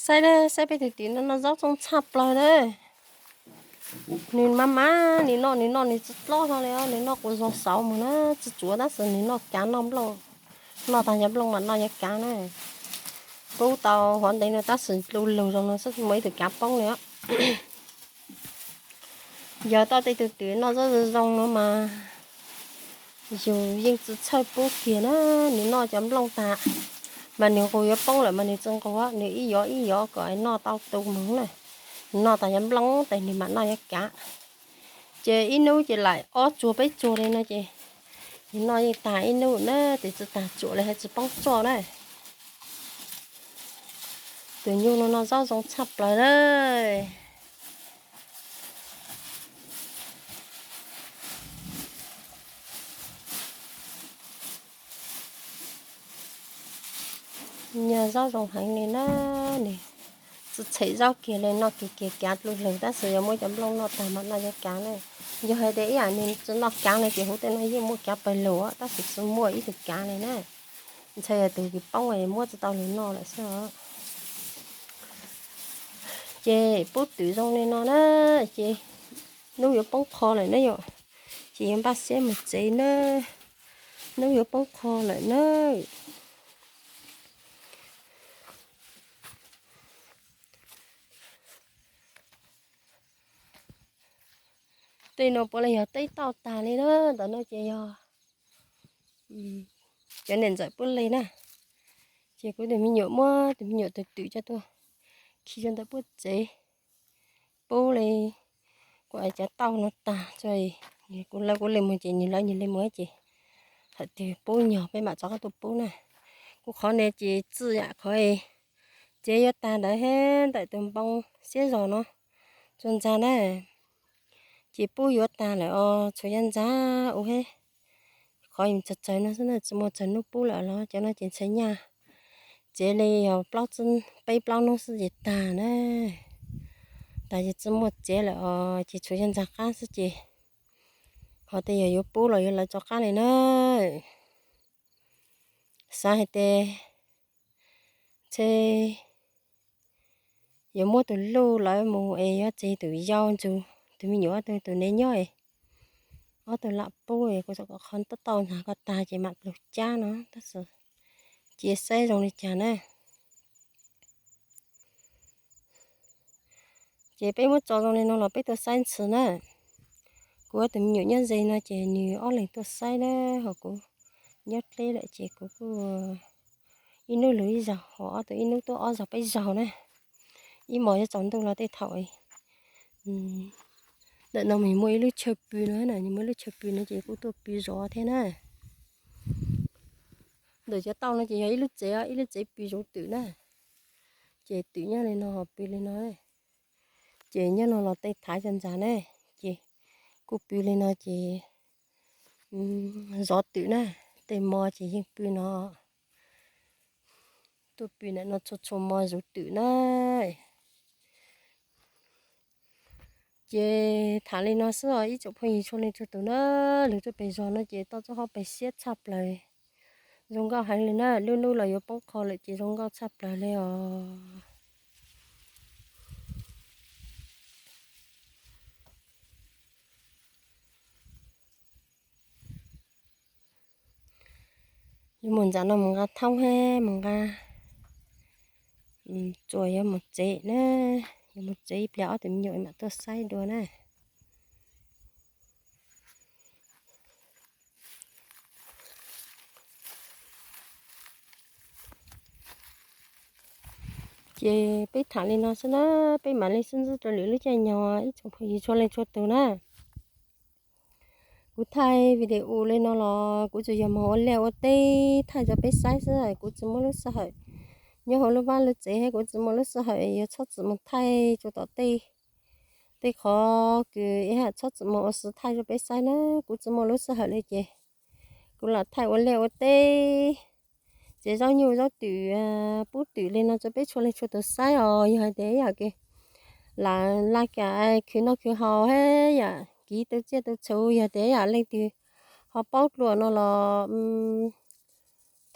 Saib, saib peb tus twm no noj zaub zoo tshaj plaws na. Nws mas mas nws noj nws noj nws tsis dlob hlo li os, nws noj quas zog xauv mus na, tsis tsuav tab sis nws noj kav noj nplooj, noj tag cov nplooj mas noj cov kav na. Pub tau hov ntev no tab sis dlu lug zoo no xwb muaj ib tug kav poob li os. Yog tau tej tug twm noj zaub zoo zoo no mas yus yeej tsis txhawj pub kiag na, nws noj cov nplooj tag mas nws nqus yuav poob lawm mas nws tsis nqus, nws ib yov ib yov kom noj tau tu mus na. Nws noj tag cov nplooj tes nws mam noj cov kav. Ces ib hnub ces laim ob tsuag peb tsuag li no ces nws noj yeej tag ib hnub na, ces tsis tag tsuam li hais tsis poob tsuaj na. Tus nyuj no noj zaub zoo tshaj plaws na. Noj zaub zoo heev li na, nws tsis tshem zaub kiag li, noj kiag kiag kav dlu lug tab sis yog muab cov nplooj noj tag mas noj cov kav na. Yog hais tias ib yam nws tsis noj kav no ces huv tej no yeej muaj kav pawg lug tab sis tsis muaj ib tug kav li na. Ntshai yog tus twm poob es muab tsis tau lug noj lawm xwb os. Ces pub twm zoo li no na, ces hnub yuav poob qho lawm na yom, ces yuav npaj siab mus tsev na, hnub yuav poob qho lawm na. Tej no puav leej yog teb tauj tag li na, ntawm no ces yog cov niam ntxawm puab li na. Ces kuv tus me nyuam muab tus me nyuam tus twm coj tuaj khi rau ntawm puab tsev, pub li, kuv cov tauj no tag tso, kuv lawv kuv li mus ces nws lawv nws li mus ces thaum twg pub nyog peb mam rov qab tuaj pub na. Kuv qhov no ces txij yam qhov tsev yuav tag ntawd he ntawm tus npoo siab zog no tsuas ntxag na, ces pub yuav tag lawm os, tshuav yog ntxag ua he. Qhov yus tsawg tsawg no xwb na, tsis muaj tsawg hnub pub lawm los cov no ces ntshai nyaj. Tsev li yog plaub, peb plaub hnub xwb ces tag na. Tag ces tsis muaj tsev lawm os, ces tshuav yog ntxag qab xwb ces ho tej yog yuav pub los yuav lawv rov qab li na. Xav hais tias ntshe yuav muab tus luj lawv mus es yuav tseg tus yau ntsug, tus me nyuam ob tug tus nev nyob es ob tug lam pub es kuv kom qhov tau ntxag ko tag ces mam plug cab no tab sis cia saib zoo li cas na. Ces peb muab tso zoo li no los peb tuaj saib ntxhw na. Kuv ob tug me nyuam nyob ze no ces nws ob leeg tuaj saib na, ho kuv nyob dleb lawm ces kuv kuj ib hnub lug ib zaug, ho ob tug ib hnub tuaj ob zaug peb zaug na. Ib hmos yuav tsaus ntuj los tej thaum ntawm no nws muaj ib lub chaw pw no na, nws muaj ib lub chaw pw no ces kuj tuaj pw zov thiab na. Ntawm cov tauj no ces yog ib lub tsev, ib lub tsev pw zov twm na. Ces twm nyob li no ho pw li no, ces nyob no los tej thaiv cov ntxag na, ces kuj pw li no ces zov twm na. Tej hmo ces yeej pw no, tuaj pw ntawm no txhua txhua hmo zov twm na. Ces tham li no xwb os ib tsoom phooj ywg txhua leej txhua tus na, lug tuaj pem zos no ces tau txoj hauj pes siab tshaj plaws. Zoo nkauj heev li na, lub hnub los yuav poob qho lawm ces zoo nkauj tshaj plaws li os. Yuav mus ntxam no mus nqa thoob hab mus nqa tsuas yuav mus tsev na. Yuav mus tsev ib pliag ob tug me nyuam mam tuaj saib dua na. Ces peb tham li no xwb na, peb mam li sib ntsib rau lwm lub caij nyoog ib tsoom phooj ywg txhua leej txhua tus na. Kuv thaij video li no los kuv tsuas yog moog ua liaj ua teb thaij rau peb saib xwb, kuv tsis muaj lub sij hawm nyob hauv lub vaj lub tsev, kuv tsis muaj lub sij hawm yuav txhob txwm moog thaij tsuas tom tej, tej qhov kws ib hab txhob txwm moog ua si thaij rau peb saib na, kuv tsis muaj lub sij hawm li ces kuv lam thaij ua liaj ua teb, tsev zaub nyuj zaub twm, pub twm li no rau peb txhua leej txhua tus saib os. Yog hais tias ib yam kws lam laj kam khwv noj khwv haus hab yam kiv tu tsiaj tu txhu, yog tias ib yam leej twg ho paub dlua no los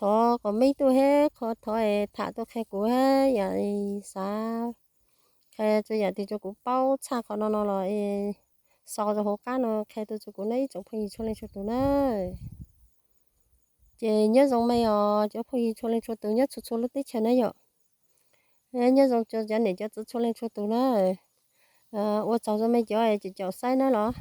thov kom meb tuaj thiab qhov thov es tham tuaj qhia kuv thiab yam xav qhia txhua yam twg rau kuv paub txhaj qhov no no los xaus rau hauv qab no qhia tuaj rau kuv na ib tsoom phooj ywg txhua leej txhua tus na. Ces nyob zoo me os cov phooj ywg txhua leej txhua tus nyob txhua txhua lub teb chaws na yom. Nyob zoo cov niam cov txiv txhua leej txhua tus na. Ua tsaug rau me cov caum saib na los.